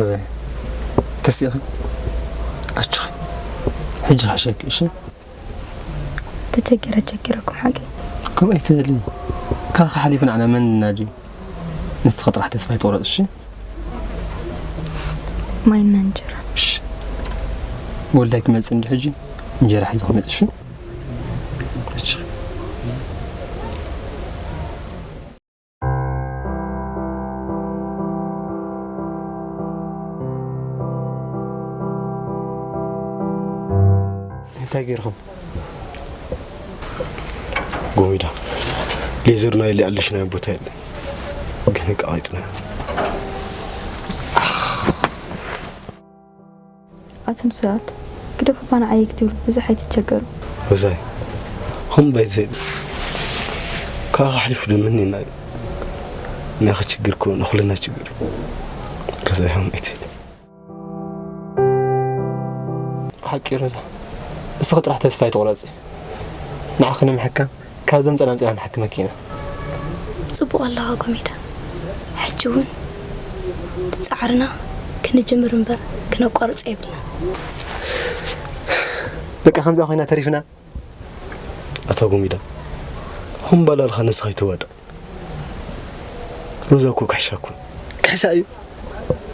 እዘ ተሲኺ ኣችኺ ሕጂ ሓሸኪ። እሺ፣ ተቸጊረ ቸጊረኩም ሓቂ። ከምኡ ኣይትበሊ። ካብ ሓሊፉ ንዓና መን እናድዩ? ንስኺ ጥራሕ ተስፋ ኣይትቑረጽ። እሺ፣ ማይና እንጀራ። እሺ፣ ወልዳይ ክመጽእ እንዲ ሕጂ እንጀራ ሒዙ ክመጽእ። እሺ፣ እሺ። እንታይ ገይርኹም? ጎሚዳ፣ ሌዘር ናይ ሊኣልሽ ናይ ቦታ የለ፣ ግን ቃቒጽና። ኣቱም ሰባት፣ ግደፉ፣ እባ ንዓይ ክትብሉ ብዙሕ ኣይትቸገሩ። ወዛይ፣ ሆም ባይ ዘይብል፣ ካብ ኣሕሊፉ ደምኒ ናይ ናይ ችግር እኮ ንኹልና ችግር። ከዛይ ሆም ኣይትብል። ሓቂ ሮዛ፣ እስኺ ጥራሕ ተስፋ ኣይትቑረጺ። ንዓኺ ንምሕካም ካብ ዘምጸና ኣምጺና ንሓክመኪ ኢና። ጽቡቕ ኣለኻ ጎሚዳ። ሕጂ እውን ጻዕርና ክንጅምር እምበር ክነቋርጾ የብልና። በቃ ከምዛ ኮይና ተሪፍና። ኣታ ጎሚዳ፣ ሆም ባላልኻ ነብስኻ ይተዋድእ። ሮዛ እኮ ክሕሻ እኮ። ክሕሻ እዩ።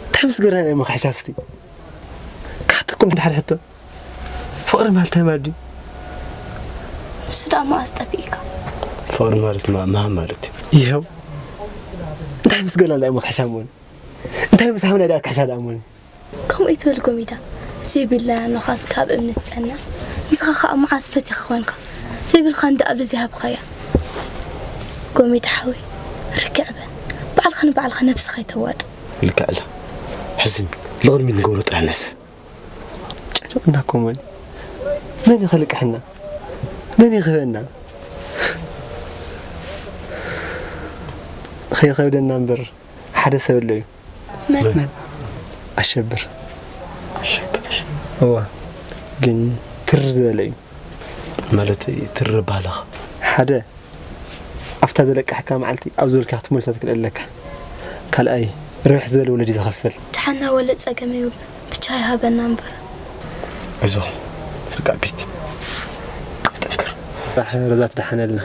እንታይ ምስ ገርና እዮም ክሕሻ እስቲ? ካተኩም ድሓር ሕቶ። ፍቕሪ ማለት እንታይ ማለት ድዩ? ንሱ ደኣ መኣስ ጠፊእካ? ፍቕሪ ማለት ማ-፣ ምሃብ ማለት እዩ። ይኸው። እንታይ ምስ ገላላ እዮም ክሕሻ እሞኒ? እንታይ ምስ ሃብና ደኣ ክሕሻ ደኣ እሞኒ? ከምኡ ኣይትበል ጎሚዳ። ዘይብልና ኖኻስ ካብ እምኒ ትጸንዕ? ንስኻ ኸኣ መዓስ ፈቲኻ ኮንካ? ዘይብልካ እንዳ ኣሉ ዘይሃብኻያ። ጎሚዳ ሓወይ፣ ርክዕ በል። ባዕልኻ ንባዕልኻ ነብስኻ ኣይተዋድእ። ልክዕ ኣላ። ሕዚ ንቕድሚት ንገብሮ ጥራሕ ነስ። ጨነቕና እኮ መን? መን እዩ ከልቅሐና? መን እዩ ክህበና? ከይኸብደና እምበር ሓደ ሰብ ኣሎ እዩ። መን? መን? ኣሸብር። ኣሸብር። እዋ፣ ግን ትር ዝበለ እዩ። ማለት ትር ባላኻ? ሓደ፣ ኣብታ ዘለቃሕካ መዓልቲ ኣብ ዝበልካ ክትመልሳ ትክእል ኣለካ። ካልኣይ፣ ርብሕ ዝበለ ወለዲ ዝኸፍል። ደሓና ወለ ጸገም የብሉ፣ ብቻ ይሃበና እምበር። ኣይዞ፣ ርቃ ቤት። ጠንክር። ራሕ ረዛ ትደሓነልና።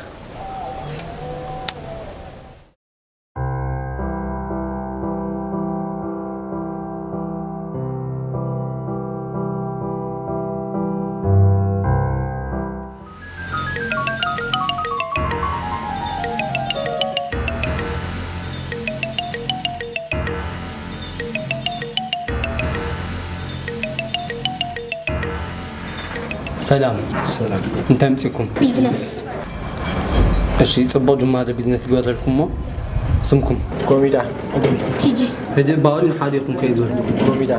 ሰላም። ሰላም። እንታይ ኣምጺእኩም? ቢዝነስ። እሺ፣ ጽቡቕ ጅማሮ ቢዝነስ ይግበረልኩም እሞ፣ ስምኩም? ኮሚዳ። ቲጂ። ህድእ ባውል ንሓዲኹም ከይዞር። ኮሚዳ።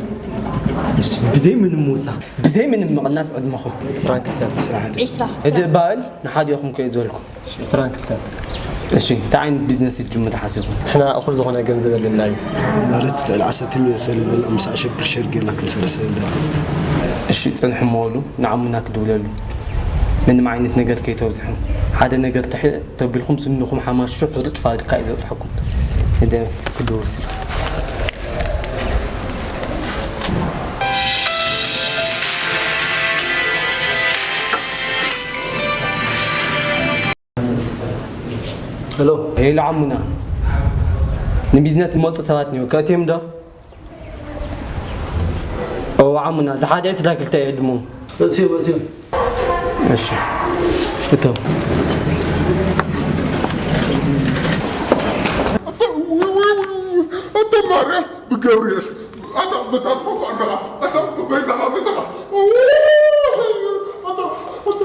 እሺ፣ ብዘይ ምንም ምውሳኽ፣ ብዘይ ምንም ምቕናስ ዕድመኹም። ዕስራን ክልተን። ዕስራ ሓደ። ዕስራ። ህድእ ባውል ንሓዲኹም ከይዞርኩም። ዕስራን ክልተን። እሺ፣ እንታይ ዓይነት ቢዝነስ ክትጅምሩ ሓሲብኩም? ንሕና እኹል ዝኾነ ገንዘብ ኣለና እዩ። ማለት ልዕሊ ዓሰርተ ሚልዮን ሰለና ምስ ኣሸብር ሸር ጌርና ክንሰርሕ ዘለና። እሺ፣ ጽንሑ እሞ በሉ፣ ንዓሙና ክድውለሉ። ምንም ዓይነት ነገር ከይተብዝሑ። ሓደ ነገር ትሕ-፣ ተቢልኩም ስንኹም ሓማሽሹ ሕሩጥ ፋብሪካ እዩ ዘብጽሐኩም። እደ ክድውል ስልኪ። ሄሎ። ሄሎ ዓሙና፣ ንቢዝነስ ዝመጹ ሰባት እኒአው፣ ከእትዮም ዶ? እወ ዓሙና፣ ዝሓደ ዕስራ ክልተ ይዕድሙ። እትዮም፣ እትዮም። እሺ፣ እቶም። ኣታ ማርያም ብገብርኤል። ኣታ በታ ትፈትዋ ኣለኻ። ኣታ በይዛኻ፣ በይዛኻ። ኣታ፣ ኣታ፣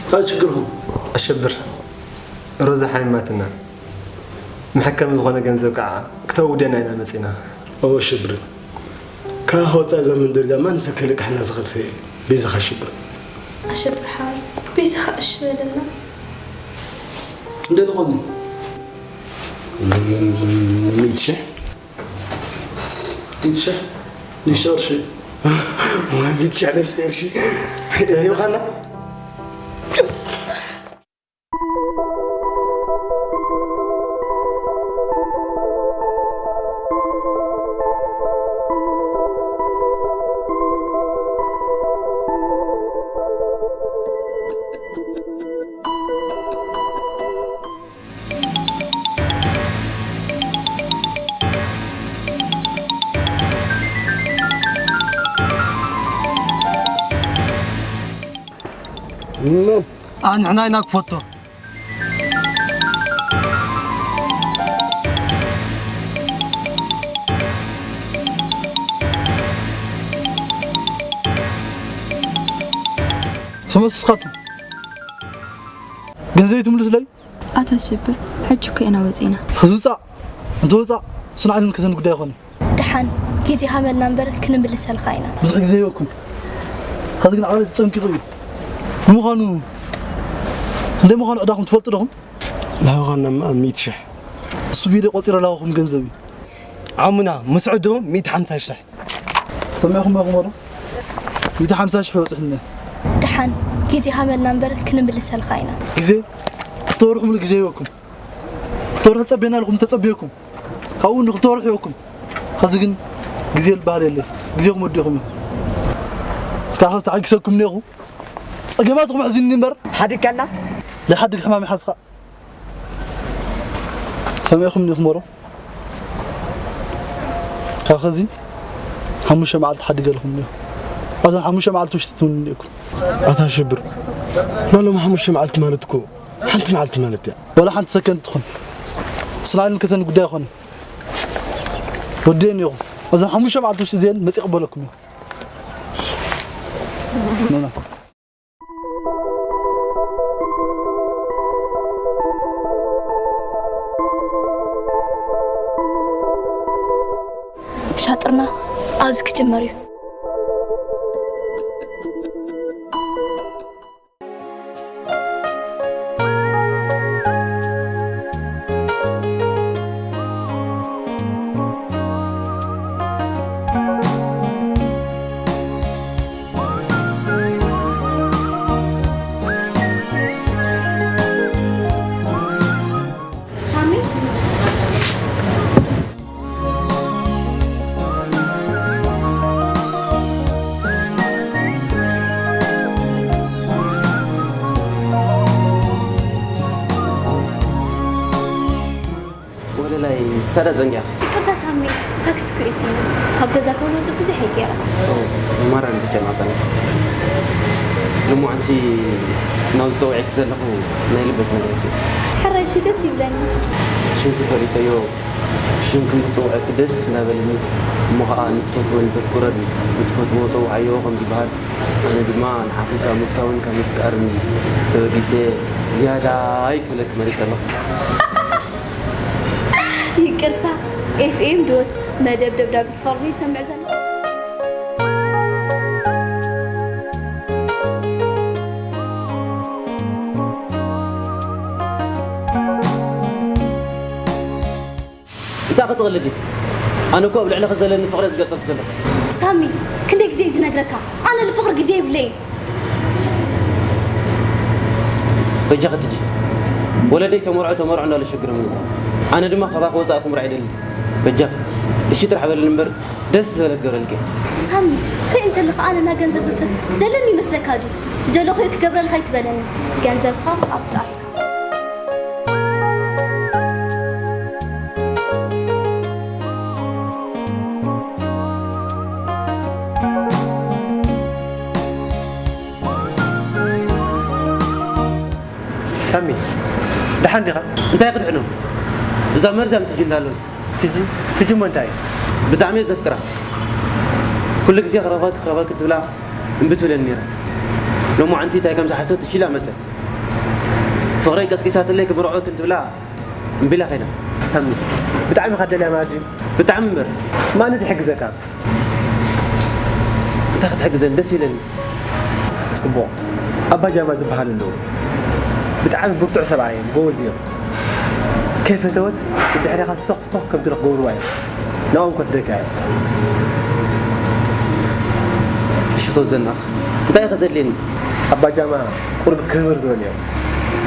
እንታይ ችግርኩም? ኣሸብር፣ ሮዛ ሓሚማትና፣ መሐከሚ ዝኾነ ገንዘብ ከዓ ክተውደና ኢና መፂና። እወ ኣሸብር፣ ካባኻ ወፃኢ እዛ መንደር እዚኣ ማንም ሰብ ከይልቅሐና ዝኽእል ሰብ የለን። ቤዛኻ ሽብር። ኣሸብር ሓወይ፣ ቤዛኻ እሺ በለና። እንደ ዝኾነ ሚእቲ ሽሕ። ሚእቲ ሽሕ ንሽተ ቅርሺ። ሚእቲ ሽሕ ንሽተ ቅርሺ። ዮሃና። ኣንሕና ኢና ክፈቶ። ስመ ስኻቱ ገንዘብ ትምልስለይ? ኣታ ሽብር፣ ሕጂ እኮ ኢና ወጺና። ሕዚ ውጻእ። እንተ ውጻእ፣ ስንዓልን ከተን ጉዳይ ይኾነ። ደሓን፣ ግዜ ሃበና እምበር ክንምልሰልካ ኢና። ብዙሕ ግዜ ይወኩም። ኸዚ ግን ዓወት ጸንቂቑ እዩ። ንምዃኑ፣ ክንደይ ምዃኑ ዕዳኹም ትፈልጡ ዶኹም? ላውኻናማ ሚእቲ ሽሕ። እሱ ቢለ ቆጺረ ላውኹም ገንዘብ እዩ። ዓሙና፣ ምስ ዕድሩ ሚእቲ ሓምሳ ሽሕ። ሰሚዕኹም ኢኹም ዶ? ሚእቲ ሓምሳ ሽሕ ይወጽሕልና። ደሓን፣ ግዜ ሃበና እምበር ክንምልሰልካ ኢና። ግዜ? ክልተ ወርሒ ሙሉእ ግዜ ይወኩም። ክልተ ወርሒ ተጸበየና ኢልኩም ተጸበየኩም። ካብኡ ንክልተ ወርሒ ይወኩም። ኸዚ ግን ግዜ ዝበሃል የለ። ግዜኹም ወዲኹም እዩ። እስካኸ ተዓጊሰኩም እኒኹ። ጸገማትኩም ኣሕዚኑኒ እምበር። ሓዲግ ከላ? ለሓድግ ሕማም ይሓዝኻ። ሰሚዕኹም እኒኹም ዶ? ካብ ኸዚ ሓሙሽተ መዓልቲ ሓዲገ ኣለኹም እኒኹ። ኣብዘን ሓሙሽተ መዓልቲ ውሽጢ ትውንን እኒኹም። ኣታ ሽብር፣ ናይ ሎሚ ሓሙሽተ መዓልቲ ማለት እኮ ሓንቲ መዓልቲ ማለት እያ። ወላ ሓንቲ ሰከንድ ትኹን። ስናይልን ከተን ጉዳይ ይኾነ። ወዲአን እኒኹ። ኣብዘን ሓሙሽተ መዓልቲ ውሽጢ እዚአን መፂእ ይቕበለኩም እዩ። ኖ፣ ኖ። ሻጥርና ኣብዚ ክጅመር እዩ። ሳሚ? ወለላይ፣ ታዲያ ዘንጊያ? ይቅርታ ሳሚ፣ ታክሲ እኮ እየ ስኢነ። ካብ ገዛ ከይወፅእ ብዙሕ እየ ገይረ። ኦ፣ ማራ እንድጨናሰነ። ልሙዓንቲ ናብ ዝፀውዐኪ ዘለኹ ናይ ልበይ ክነግረኪ። ሕራይ እሺ፣ ደስ ይብለኒ። ሽምኪ ፈሊጠዮ፣ ሽምኪ ምስ ዝፀውዐኪ ደስ እናበለኒ። እሞ ኸዓ ንትፈትወን ንተፍቅረን ብትፈትዎ ፀውዓዮ ከም ዝበሃል፣ ኣነ ድማ ንሓፍታ ምፍታውን ካብ ምፍቃርን ተበጊሰ ዝያዳ ክብለኪ መሪጸ ኣለኹ። ይቅርታ፣ ኤፍኤም ዶት መደብ ደብዳቤ ፍቕሪ ይሰምዕ ዘሎ። እንታይ ክትቕልዲ? ኣነ እኮ ኣብ ልዕለኺ ዘለኒ ፍቕሪ ዝገልጸልኪ ዘለኹ። ሳሚ፣ ክንደይ ግዜ እዩ ዝነግረካ? ኣነ ንፍቕሪ ግዜ የብለይን። በጃኺ ትጂ። ወለደይ ተመርዖ ተመርዖ እንዳሉ ሸግሮም እዩ። ኣነ ድማ ካባኺ ወፃእ ክምርዖ ኣይደልን። በጃኺ። እሺ ጥራሕ በልኒ እምበር ደስ ዝበለ ክገብረልኪ እየ። ሳሚ፣ ትርኢ እንተለኻ ኣነ እና ገንዘብ ህልፈት ዘለኒ ይመስለካ ድዩ? ዝደለኹ ክገብረልካ ኣይትበለኒ። ገንዘብኻ ኣብ ጥራስካ። ሳሚ፣ ደሓን ዲኻ? እንታይ ክድሕኖ? እዛ መርዛም ትጂ እንዳሎት። ትጂ? ትጂ እሞ እንታይ? ብጣዕሚ እየ ዘፍቅራ። ኩሉ ግዜ ክረኽበኪ፣ ክረኽበኪ ትብላ እምቢ ትብለኒ ነይራ። ሎማዓንቲ እንታይ ከም ዝሓሰብት እሺ ኢላ መጸ። ፍቕረይ ቀስቂሳትለይ ክምርዖ ክንትብላ እምቢ ኢላ ኸይዳ። ሳሚ፣ ብጣዕሚ ኢኻ ትደልያ ማለት ድዩ? ብጣዕሚ እምበር። ማን እዩ ዝሕግዘካ? እንታይ ክትሕግዘኒ ደስ ይብለኒ። ጽቡቕ። ኣባ ጃማ ዝበሃሉ ኣለዉ። ብጣዕሚ ብርቱዕ ሰብኣይ እዮም፣ ጎበዝ እዮም። ከይፈተወት ብድሕሬኻ ሶኽ ሶኽ ከም ትብል ክገብርዋ እዮም። ናብኦም ክወስደካ እዮም። እሺ፣ ተወዘናኽ። እንታይ እዩ ከዘድልየኒ? ኣባ ጃማ ቁሩብ ክብር ዝበሉ እዮም።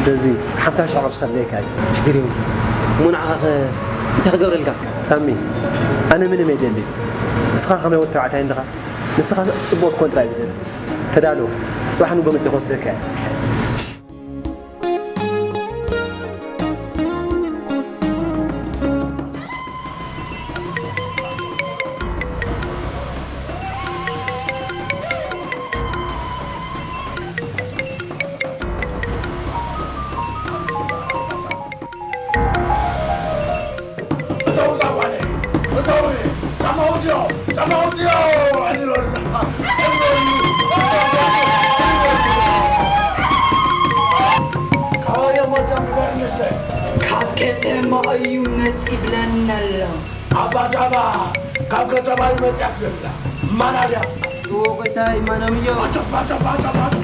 ስለዚ ሓምሳ ሽሕ ቅርሺ ከድልየካ እዩ። ሽግር የብሉን። እሞ ንዓኻ ኸ እንታይ ክገብረልካ? ሳሚ፣ ኣነ ምንም የደልይን። ንስኻ ከመይ ወዲ ተባዕታይ እንድኻ? ንስኻ ጽቡቕ ክትኮን ጥራይ ዝደሊ። ተዳሎ፣ ጽባሕ ንግሆ መጺእ ክወስደካ እየ። እተው እዛ ጓለይ፣ እተው፣ ጫማ ኣውፅዮ፣ ጫማ ኣውፅዮ፣ ዕልሎላ፣ ዕልሎሉ። ካባይ እሞ ጫም ንገርንስተ። ካብ ከተማ እዩ መፂ ብለኒ ኣሎ። ኣባ ጫማ ካብ ከተማ እዩ መፅያ ትብለና። ማና ድያ? እዎ፣ ጎይታይ፣ ማኖም እዮም? ባጫ፣ ባጫ፣ ባጫ፣ ባጫ።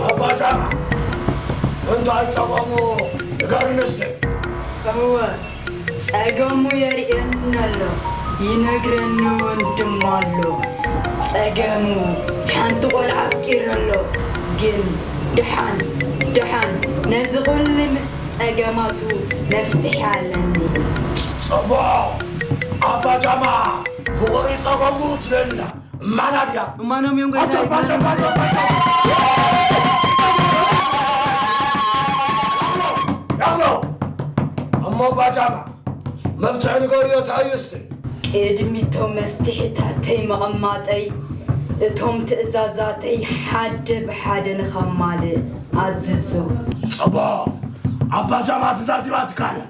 ኣባ ጃማ፣ እንታይ ጸገሙ? ንገርኒ እስቲ። እወ፣ ጸገሙ የርእየኒ ኣሎ፣ ይነግረኒ እውን ድማ ኣሎ። ጸገሙ፣ ሓንቲ ቆልዓ ኣፍቂሩ ኣሎ፣ ግን ደሓን፣ ደሓን፣ ነዚ ኩሉ ጸገማቱ መፍትሒ ኣለኒ። ጽቡቕ! ኣባ ጃማ፣ ፍቕሪ ጸገሙ ትብለና። እማና ድያ? እማኖም እዮም፣ ጎይታይ፣ ኣጆባ፣ ኣጆባ፣ እማኖም። ኣጆባ፣ ኣጆባ። ያሎ፣ ያሎ። እሞ ኣባ ጃማ፣ መፍትሒ ንገርዮ፣ እንታይ እዩ እስቲ? ቅድሚ እቶም መፍትሒታተይ ምቕማጠይ፣ እቶም ትእዛዛተይ ሓደ ብሓደ ንኸማልእ ኣዝዞ። ጽቡቕ። ኣባ ጃማ ትእዛዝ ሂባትካ ኣላ።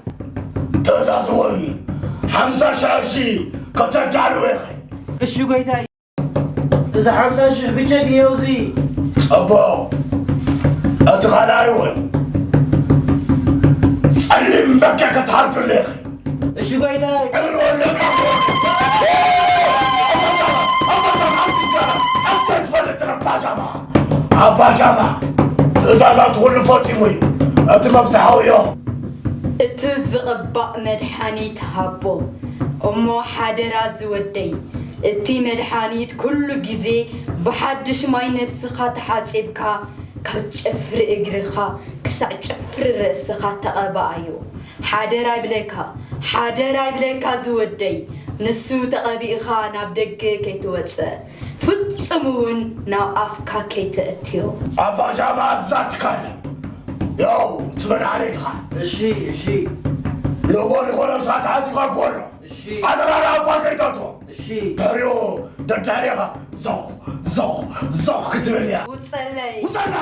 ትእዛዝ እውን ሓምሳ ሽሕ ቅርሺ ከተዳልው ኢኺ። እሺ ጎይታይ። እዚ ሓምሳ ሽሕ ብቸክ እኒኦ እዚ። ጽቡቕ። እቲ ካልኣይ እውን ጸሊም በጊዕ ከተሓልፍሉ ኢኺ። እሺ ጎይታይ። ዕልል ወለ ኣቦ ጃማ፣ ኣቦ ጃማ፣ ኣቦ ጃማ፣ ኣቦ ጃማ፣ ኣሰይ ትፈልጥ ነባ ጃማ። ኣባ ጃማ፣ ትእዛዛት ኩሉ ፈጺሙ እዩ። እቲ መፍትሒ ሃብዮ። እቲ ዝቕባእ መድሓኒት ሃቦ። እሞ ሓደራ ዝወደይ፣ እቲ መድሓኒት ኩሉ ግዜ ብሓድሽ ማይ ነብስኻ ተሓጺብካ፣ ካብ ጭፍሪ እግርኻ ክሳዕ ጭፍሪ ርእስኻ ተቐብኣዮ። ሓደራ ይብለካ፣ ሓደራ ይብለካ ዝወደይ፣ ንሱ ተቐቢእኻ ናብ ደገ ከይትወጽእ፣ ፍጹም እውን ናብ ኣፍካ ከይተእትዮ። ኣባ ጃማ ኣዛትካኒ። ያው፣ ትበል ዓሌትኻ። እሺ፣ እሺ። ንጎ ንጎ ነብስኻ ተሓጺብካ ጎሎ። እሺ። ኣደራራ ኣፋ ከይተእትዎ። እሺ። ድሕሪኡ ደድሕሬኻ ዞኽ፣ ዞኽ፣ ዞኽ ክትብል እያ። ውጸለይ። ውጸላ!